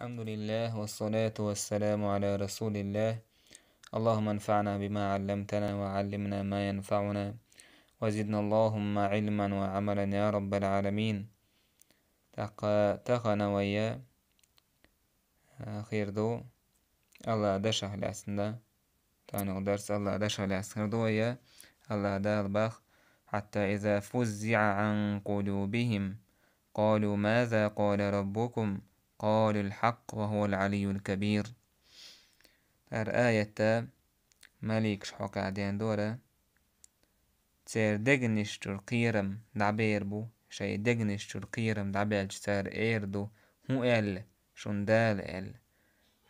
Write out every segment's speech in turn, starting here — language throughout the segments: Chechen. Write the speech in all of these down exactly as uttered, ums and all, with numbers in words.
الحمد لله والصلاة والسلام على رسول الله. اللهم انفعنا بما علمتنا وعلمنا ما ينفعنا وزدنا اللهم علما وعملا يا رب العالمين. تق-، تقنوية خير دو. الله دشح لسنا. تاني قدرس الله دشح لسنا دوية. الله دال بخ. حتى إذا فزع عن قلوبهم قالوا ماذا قال ربكم قالوا الحق وهو العلي الكبير. Тар аятта маликаш хьокхаьден дора. Цер дегнаш чур кхерам дӀабер бу, шай дегнаш чур кхерам дӀабаьлча цар эр ду, хӀун аьлла, шун Дала аьлла.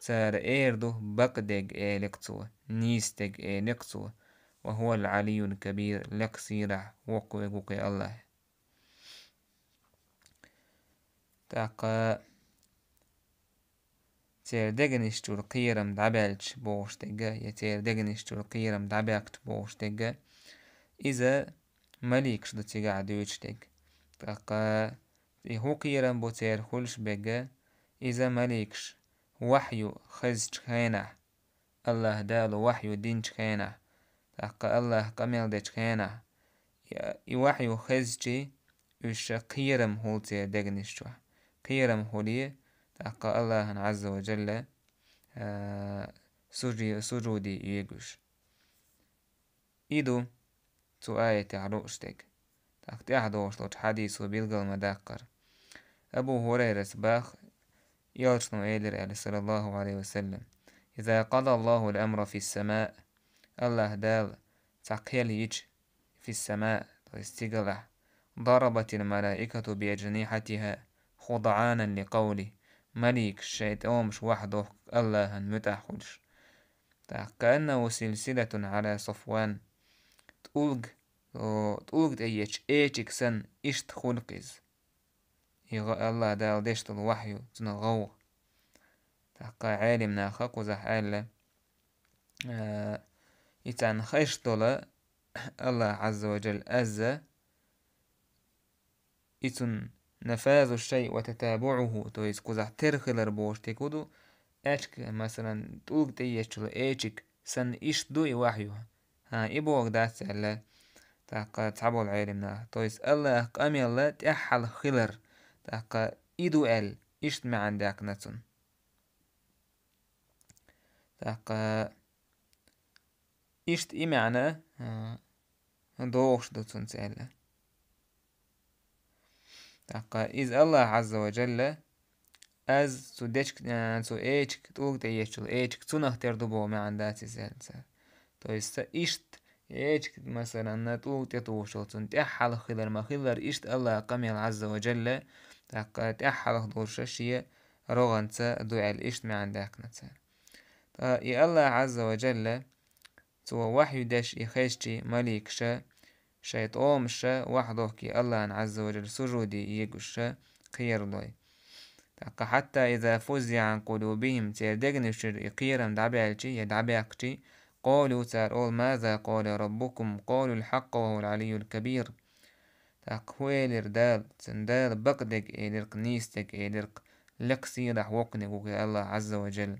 Цар эр ду, бакъдег элик цо, нийсдег элик цо, وهو العلي الكبير, лекха сийрахь воккхавег ву кхе Аллахь. ТӀаккха цер дегнаш чур кхерам дӀабаьлча бохуш дегга, я цер дегнаш чур кхерам дӀабаьккхача бохуш дегга, иза маликаш ду цигахь дуьйцуш дегга. ТӀаккха и хӀун кхерам бу цер хуьлуш бегга, иза маликаш вахью хезачу хенахь, Аллахь Дала вахью динчу хенахь, тӀаккха Аллахь къамел дечу хенахь, и, и вахью хезчий, уьш ша кхерам хуьлу церан дегнаш чохь. Кхерам хуьлий, тӀаккха Аллахьан Ӏазза ва Джалла, а, сужи-, сужуде оьгуш. И ду цу аятехь лууш дерг. ТӀаккха тӀаьхьа догӀуш долчу хьадисо билгал ма даккхара. Абу ХӀурайрас бах, элчано элира аьлла, саллаллаху Ӏалайхи ва саллам: «إذا قضى الله الأمر في السماء», Аллахь Дала цхьа кхел йича, في السماء, то есть стигалахь, «ضربت الملائكة بأجنحتها خضعانا لقوله», маликаш шайн тӀомаш вахь дохку Аллахьан муьтӀахь хуьлуш. ТӀаккха «كأنه سلسلة على صفوان», тӀулг, о, тӀулг тӀе ечу эчиг санна иштта хуьлу-кх иза. И гӀа-, Аллахь Дала деш долу вахью, цунах гӀовгӀа. ТӀаккха Ӏелим наха кхузахь аьлла, а, и царна хезаш долу Аллахь Ӏазза ва Джалла азза, и цунна «نفاذ الشيء وتتابعه», то есть кхузахь тера хилар бохуш дерг хӀун ду, аьчка, масалан, тӀулг тӀе ечул эчиг санна иштта ду и вахью. ХӀан, и бохург дац аьлла, тӀаккха цхьаболу Ӏелим наха. То есть Аллахь къамелла тӀаьххьалха хилар, тӀаккха и ду аьлла, иштта маьӀна даьккхина цунна. ТӀаккха иштта и маьӀна, а, догӀуш ду цунца аьлла. ТӀаккха иза Аллахь Ӏазза ва Джалла, аз цу дечка, а, цу эчка, тӀулг тӀе ечул эчка цунах тера ду боху маьӀна дац иза аьлла цара. То есть ца иштта эчка, масалан, тӀулг тӀе тухуш йолу цунна тӀаьххьалха хилар ма-хиллара, иштта Аллахь къамел Ӏазза ва Джалла, тӀаккха тӀаьххьалха долуш шен рогӀанца ду аьлла, иштта маьӀна даьккхина цара. Ткъа и Аллахь Ӏазза ва Джалла, цо вахью деш и хезчий маликаша, шайн тӀомаша вахь дохкий Аллахьан Ӏазза ва Джалла сужуде егуша кхералой. ТӀаккха «حتى إذا فزع عن قلوبهم», церан дегнаш чуьра и кхерам дӀабаьлчий я дӀабаьккхичий, «قالوا», цара олу: «ماذا قال ربكم؟ قالوا الحق وهو العلي الكبير». ТӀаккха хӀун элира Дала? Цуьнан Дала бакъдерг элира-кх, нийсдерг элира-кх, лекха сийлахь воккханиг ву-кх Аллахь Ӏазза ва Джалла.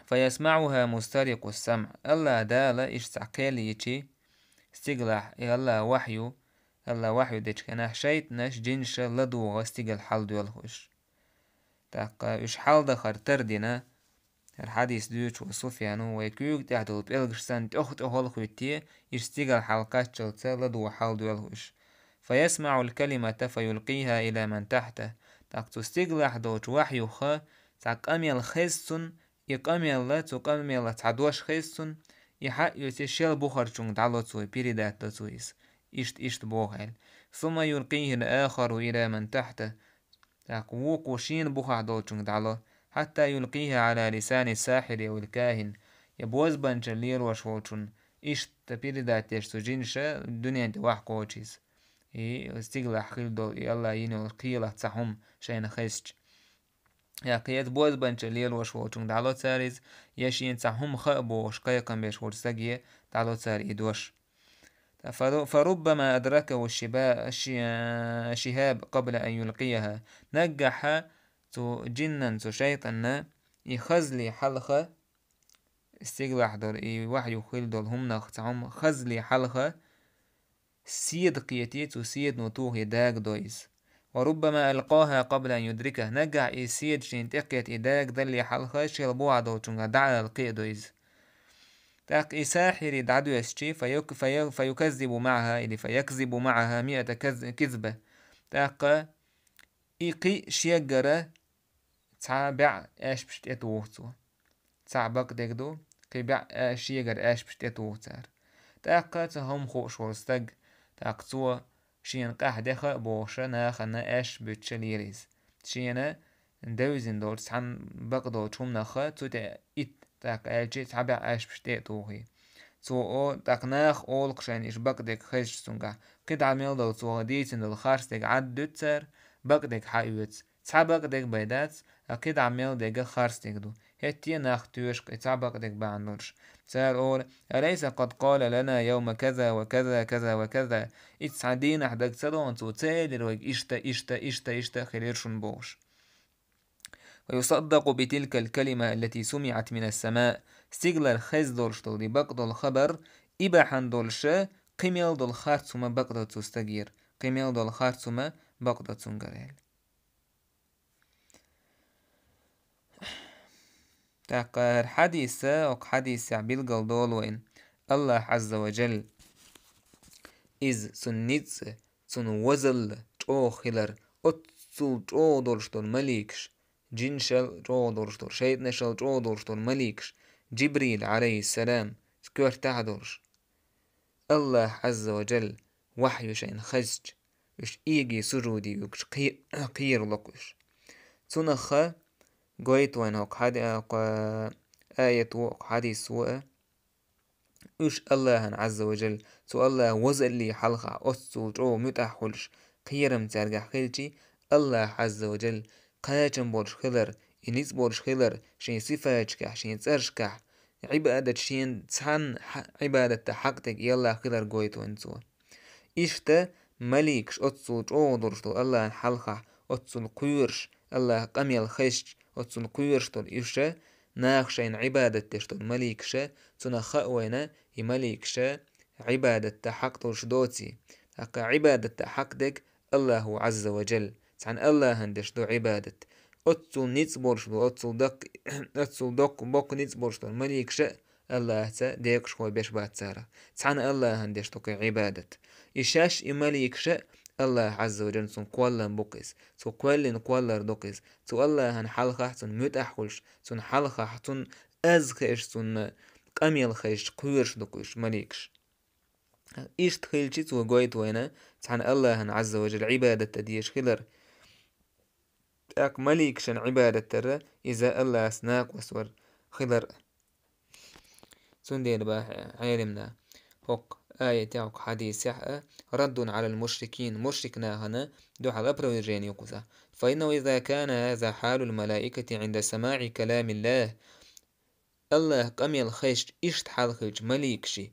«فيسمعها مسترق السمع». Аллахь Дала иштта цхьа кхел йичий, стигалахь, и Аллахь вахью, Аллахь вахью дечу хенахь, шайтӀанаш, джинаша ладугӀу стигала хьаладоьлху уьш. ТӀаккха уьш хьаладахар тардина, хӀара хьадис дуьйцучо Суфьяно, вай куьйга тӀехь долу пӀелгаш санна тӀох-тӀохалла хӀуьттий, иштта стигала хьалакхаччалца ладугӀу хьаладоьлху уьш. «فيسمع الكلمة فيلقيها إلى من تحته». ТӀаккха цу стигалахь долчу вахьюха цхьа къамел хеза цунна, и къамелла, цу къамелла цхьа дош хеза цунна, и хьаъ йоций шел бухарчунга дӀало цо, передать до цо иза. Иштта, иштта боху аьлла. «ثم يلقيه الآخر إلى من تحته». ТӀаккха вукхо шена бухахь долчунга дӀало. «حتى يلقيها على لسان الساحر أو الكاهن». Я бозбанчалла лелош волчунна иштта передать деш цу жинаша дуьнен тӀе вахь кхочу иза. И стигалахь хила долу, и Аллахь йина йолу кхелах цхьа хӀума шайна хезча. Я кхечу бозбанчалла лелош волчунга дӀало цара иза, я шена цхьа хӀума хаа бохуш кхайкхам беш волчу стаге дӀало цара и дош. Фа-, فربما أدركه الشبا-، الش-، الشهاب قبل أن يلقيها. Наггахьа цу джиннан, цу шайтӀанна, и хазле хьалха, стигалахь долу, и вахьйух хилла долу хӀуманах цхьа хӀума хазле хьалха, седа кхетий, цу седано тухий дагадо иза. «وربما ألقاها قبل أن يدركه», наггахь и седа шена тӀекхетий дагадалле хьалха, шел бухахь долчуьнга дӀаала кхиадо иза. ТӀаккха и сахьири дӀадоьссичи, фа юк-, фа ю-, фа юказзибу маӀаха или фа якзибу маӀаха миата каз-, кизба. ТӀаккха и кхин шегара цхьа бӀе аьшпаш тӀетуху цо. Цхьа бакъдерг ду, кхин бӀе а шегара аьшпаш тӀетуху цара. ТӀаккха цу хӀума хууш волу стаг, тӀаккха цо шена къаьхьа деха а бохуша, нахана аьшпаш буьтуша лела иза. Шена девзина долчу цхьана бакъдолчу хӀуманах цу тӀе итт, тӀаккха аьлчи, цхьа бӀе аьшпаш тӀе а тухий. Цо о, тӀаккха наха олу-кх шайна иша бакъдерг хезча цуьнгахь, кхидӀа мел долу цо дийцина долу харцдерг Ӏад дуьту цара, бакъдерг хьаоьцу. Цхьа бакъдерг бен дац, а кхидӀа мел дерг харцдерг ду. ХӀетте а нах тоьшу-кх и цхьа бакъдерг бахьана долуш. Цара олу: «أليس قد قال لنا يوم كذا وكذا كذا وكذا». Иза цхьана дийнахь дага ца догӀу цо, ца элира вайга иштта, иштта, иштта, иштта хилира шуна бохуш. «ويصدق بتلك الكلمة التي سمعت من السماء». Стигалара хезна долуш долу и бакъдолу хабар, и бахьана долуша, кхин мел долу харц хӀума бакъдо цу стагера, кхин мел долу харц хӀума бакъдо цуьнгара аьлла. ТӀаккха хӀара хьадиса, окху хьадисехь билгал долу вайна, Аллах Ӏазза ва Джалла, иза цуьнан ницкъ, цуьнан возалла чӀогӀа хилар, оццул чӀогӀа долуш долу маликаш, джинашал чӀогӀа долуш долу, шайтӀанашал чӀогӀа долуш долу маликаш, Джибрил, Ӏалайхиссалам, коьртахь а долуш. Аллах Ӏазза ва Джалла вахьйу шайна хезча, уьш иги сужуде вуьгуш кхе-, кхерало-кх уьш. Цунах гойту вайна хӀокху хьади-, хӀокху аято, хӀокху хьадисо а, уьш Аллахьан Ӏазза ва Джалла, цу Аллахьан возалле хьалха оццул чӀогӀа муьтӀахь хуьлуш, кхерам цаьргахь хилчи, Аллах Ӏазза ва Джалла кхачам болуш хилар, и ницкъ болуш хилар шен сифаташкахь, шен цӀерашкахь, Ӏибадат шен цхьанна хьа-, Ӏибадатта хьакъ дерг и Аллах хилар гойту вайна цо. Иштта маликаш оццул чӀогӀа долуш долу Аллахьан хьалхахь, оццул кхоьруш, Аллахьан къамел хезча, оццул кхоьруш долу уьш, наха шайна Ӏибадат деш долу маликаш, цунах хаьа вайна, и маликаш Ӏибадатта хьакъ долуш доций. ТӀаккха Ӏибадатта хьакъ дерг Аллаху Ӏазза ва Джалла. Цхьана Аллахьан деш ду Ӏибадат. Оццул ницкъ болуш ду, оццул даккха, оццул доккха, боккха ницкъ болуш долу маликаш а Аллахьца декъашхой беш бац царах. Цхьана Аллахьан деш ду кхин Ӏибадат. И шаьш и маликаш а Аллах Ӏазза ва Джалла, цунна кхоллам бу-кх иза. Цо кхоьллина кхоллар ду-кх иза. Цу Аллахьан хьалхахь цунна муьтӀахь хуьлуш, цунна хьалхахь, цунна аз хезаш, цунна къамел хезаш кхоьруш ду-кх уьш маликаш. Иштта хилчи, цо гойту вайна цхьана Аллахьан Ӏазза ва Джалла Ӏибадат дан дезаш хилар. ТӀаккха маликашна Ӏибадат дар иза Аллахьца накъост вар хилар. Цундела боху Ӏелимна хӀокху аятехь, хӀокху хьадисехь а: «ردٌ على المشركين», мушрик нахана дуьхьал опровержение ю кхузахь. «فإنه إذا كان هذا حال الملائكة عند سماع كلام الله», Аллахьан къамел хезча иштта хьал хилча маликаши,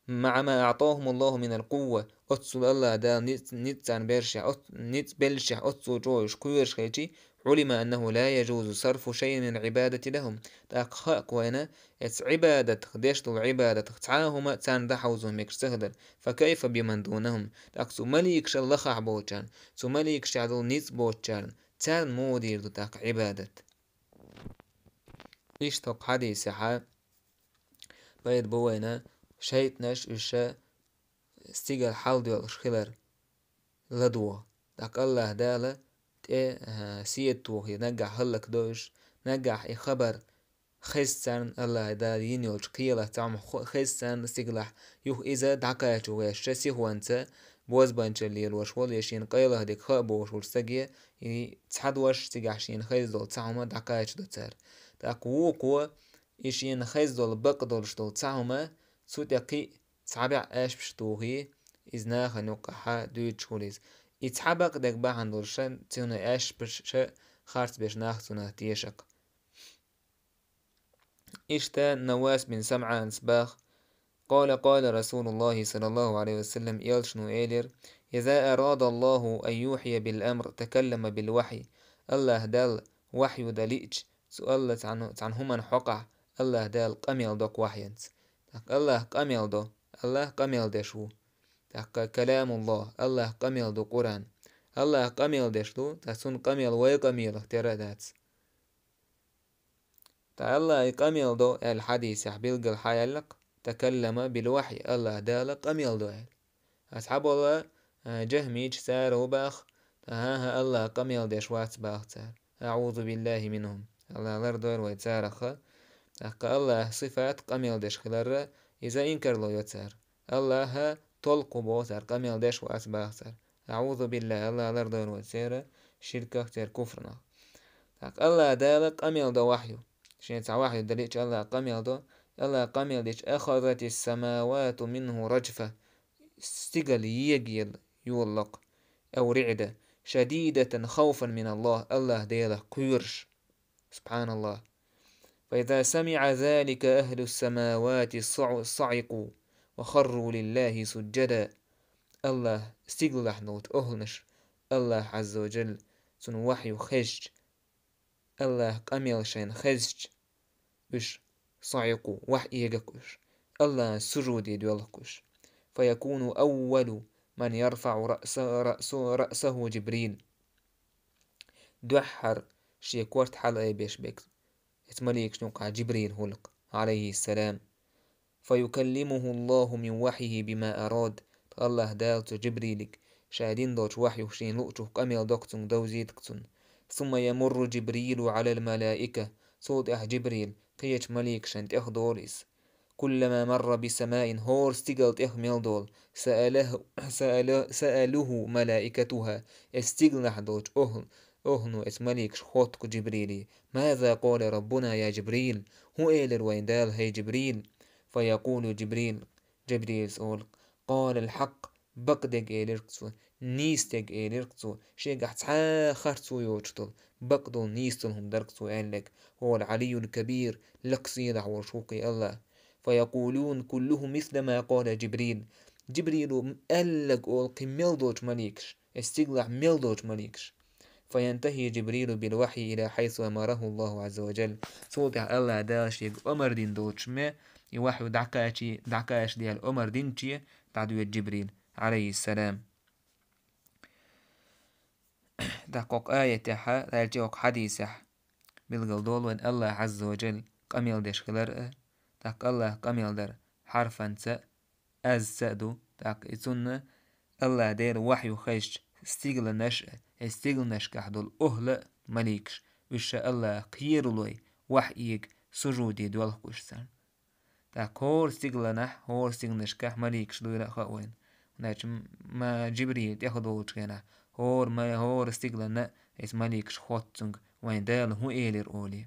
«مع ما أعطاهم الله من القوة», оццул Аллах Дала ниц-, ницкъ царна бершехь, оц-, ницкъ беллашехь, оццул чӀогӀа уьш кхоьруш хилчи, «علم أنه لا يجوز صرف شيء من العبادة لهم». ТӀаккха хаьа-кх вайна, эца Ӏибадатах, деш долу Ӏибадатах цхьа а хӀума царна дӀахьовзо мегаш ца хилар. «فكيف بمن دونهم؟» ТӀаккха цу маликашал лахахь болчарна, цу маликашехь долу ницкъ боцучарна, царна муха дийр ду тӀаккха Ӏибадат? Иштта хӀокху хьадисехь пайда бу вайна, шайтӀанаш уьш стигала хьалдоьлхуш хилар ладогӀа. ТӀаккха Аллах Дала тӀе, а, седа тохий, наггахь хӀаллакдо уьш, наггахь и хабар хеза царна, Аллах Дала йина йолчу кхелах цхьа хӀума хо-, хеза царна стигалахь, юха иза дӀакхачо вешча, сихонца бозбанчалла лелош волу я шена къайлаха дерг хаа бохуш волу стаге, и цхьа дош цигахь шена хеза долу цхьа хӀума дӀакхачадо цара. ТӀаккха вукхо и шена хеза долу, бакъ долуш долу цхьа хӀума, цу тӀе кхин цхьа бӀе аьшпаш тухий, иза нахана юккъехь дуьйцуш хуьлу иза. И цхьа бакъдерг бахьана долуш цуьнан аьшпаш харцбеш нах цунах теша-кх. Иштта Навас бин СамӀанас боху: «قال، قال رسول الله صلى الله عليه وسلم», элчано элира: «إذا أراد الله أن يوحي بالأمر تكلم بالوحي». АллахӀ Дала вахью дан лиъча, цу АллахӀ цхьан, цхьан хӀуманна хьокъехь АллахӀ Дала къамел до-кх вахьйанца. ТӀаккха АллахӀ къамел до, АллахӀ къамел деш ву. ТӀаккха каламуллахӀ, АллахӀ къамел ду Къуръан. АллахӀ къамел деш ду, ткъа цуьнан къамел вай къамелах тера а дац. Ткъа АллахӀ и къамел до аьлла хьадисехь билггал хьаяьллакх, такаллама бил вахьи, АллахӀ Дала къамел до аьлла. Аса хьаболу, а, жахмийча цара хӀун боху, ткъа хӀан-хӀа, АллахӀ къамел деш вац боху цара. АӀузу биллахӀи минхӀум. АллахӀ лардойла вай царах. ТӀаккха АллахӀан сифат къамел деш хиларна, иза инкарло йо цара. АллахӀан толкхо бо цара, къамел деш вац боху цара. АӀузу биллахӀ, АллахӀ лардойла вай церан ширках, церан куфрах. ТӀаккха АллахӀ Дала къамел до вахью. Шен цхьа вахью дан лиъча АллахӀ къамел до. АллахӀ къамел дича, ахазатис самавату минхӀу раджфа. Стигала ега йолу йолалакх. Ау риъда, шадидатан хавфан миналлахӀ, АллахӀ Делах кхоьруш. СубхьаналлахӀ. Фа иза самиӀа залика ахӀлус самавати саӀу-, саӀикъу ва харру лиллахӀи сужжада. АллахӀ стигалахь долчу охӀланаш, АллахӀ Ӏазза ва Джалла, цунна вахью хезча, АллахӀан къамел шайна хезча, уьш саӀикъу, вахь эгакх уьш, АллахӀан сужуде доьлхакх уьш. Фа якуну аввалу ман ярфаӀу раъса-, раъсу-, раъсахӀу Джибрил. Дуьххьара шен корта хьалаайбеш берг, оцу маликашна юкъахь Джибрил хуьлу-кх, Ӏалайхиссалам. Фа юкаллимухӀу Аллаху мин вахьихӀи бима арад. АллахӀ Дала цу Джибрилиг ша дина долчу вахьюх шена луучух къамел доккху цуьнга, довзийта-кх цунна. Сумма ямурру Джибрилу Ӏалал малаика. Цул тӀаьхьа Джибрил кхечу маликашна тӀех долу иза. Куллама марра би самаин, хӀора стигала тӀех мел долу, саалаху-, саала-, саалуху малаикатуха, эс стигалахь долчу охӀла-, охӀлано эс маликаш хотту-кх Джибриле: «Маза къала Раббуна я Джибрил?» ХӀун элира вайн Дала, хӀей Джибрил? Фа якъулу Джибрил, Джибрилс олу: «Къалал хьакъ, бакъдерг элира-кх цо, нийсдерг элира-кх цо, шегахь цхьа а харцо йоцуш долу, бакъдолу нийсдолу хӀума дара-кх цо аьлларг, хӀуал Ӏалийюл кабир, лакха сийлахь волуш ву-кх и АллахӀ». Фа якъулун куллухум мисла ма къала Джибрил. Джибрило аьлларг олу кхин мел долчу маликаш, эс стигалахь мел долчу маликаш. Фа янтахи Джибрилу бил вахьи ила хьайсу амараху Аллаху Ӏазза ва джалла. Цул тӀаьхьа АллахӀ Дала шега омар дина долчу ме, и вахью дӀакхачи-, дӀакхачадала омар динче, дӀадоьду Джибрил, Ӏалайхиссалам. ТӀаккха хӀокху аятехь, аьлча хӀокху хьадисехь билгал долу вайн АллахӀ Ӏазза ва джалла къамел деш хилар а, тӀаккха АллахӀ къамел дар хьарфанца а, азца а ду, тӀаккха и цунна АллахӀ Дела вахью хезча стигаланаш а, и стигаланашкахь долу охӀла а, маликаш, уьш ша АллахӀах кхералой, вахь эга, сужуде доьлху уьш царна. ТӀаккха хӀора стигаланахь, хӀора стигаланашкахь маликаш дуйла а хаьа вайна. ХӀунда аьлча ма Джибрил тӀех долчу хенахь, хӀора ма-, хӀора стигалана а эс маликаш хотту цуьнга, вайн Дала хӀун элира олий.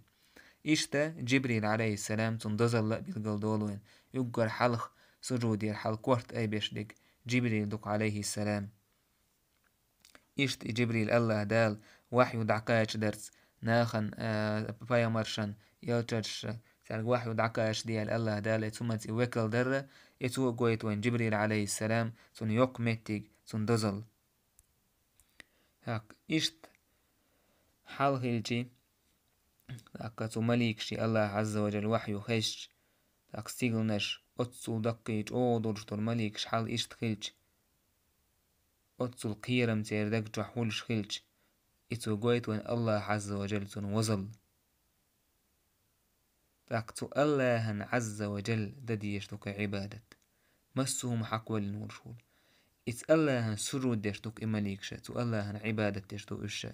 Иштта Джибрил, Ӏалайхиссалам, цунна дозалла а билгал долу вайн, уггар хьалха сужудера хьал корта айбеш дерг Джибрил ду-кх, Ӏалайхиссалам. Иштта и Джибрил АллахӀ Дала вахью дӀакхачадарца, нахана, а, пайхамаршна, элчанашна, цаьрга вахью дӀакхачаде аьлла АллахӀ Дала и цу маца и векал дарра, и цо а гойту вайн Джибрил, Ӏалайхиссалам, цунна йоккха меттиг, цунна дозалла. ХӀакъ, иштта хьал хилчи, тӀаккха цу маликаший АллахӀ Ӏазза ва джалла вахью хезча, тӀаккха стигаланаш оццул даккхий чӀогӀа долуш долу маликаш хьал иштта хилча, оццул кхерам церан даг чохь хуьлуш хилча, и цо гойту вайн АллахӀ Ӏазза ва джалла цунна возалла. ТӀаккха цу АллахӀан Ӏазза ва джалла дан дезаш ду-кх и Ӏибадат. Массо а хӀума хьакхвеллина волуш волу. Иза АллахӀан сужуд деш ду-кх и маликаш, цу АллахӀан Ӏибадат деш ду уьш.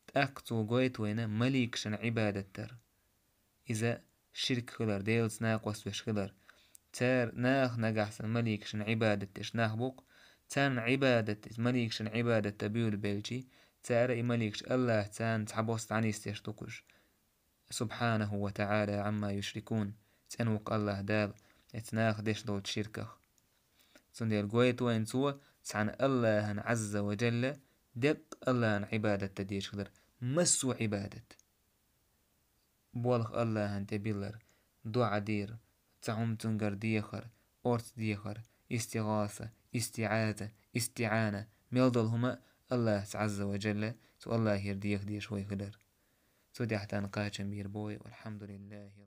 ТӀаккха цо гойту вайна маликашна Ӏибадат дар. Иза ширк хилар, Делаца накъост веш хилар. Цара нах нагахь санна маликашна Ӏибадат деш нах бу-кх, царна Ӏибадат, иза маликашна Ӏибадат дан буьйлабелчи, цара и маликаш АллахӀца цхьабосса дӀанисдеш ду-кх уьш. СубхьанахӀу ва таӀала Ӏамма юшрикун, цӀена ву-кх АллахӀ Дала, эцу наха деш долчу ширках. Цундела гойту вайна цо цхьана АллахӀан Ӏазза ва джалла, деккъа АллахӀан Ӏибадат дан дезаш хилар, массо а Ӏибадат. Болх АллахӀан тӀе биллар, доӀа дийр, цхьа хӀума цуьнгара дехар, орца дехар, истигӀаса, истиӀаза, истиӀана, мел долу хӀума АллахӀца Ӏазза ва джалла Цу Аллахьера деха дезаш вай хилар. Цу тӀехь тӀан кхачам бийр бой, валхьамдулиллахӀи.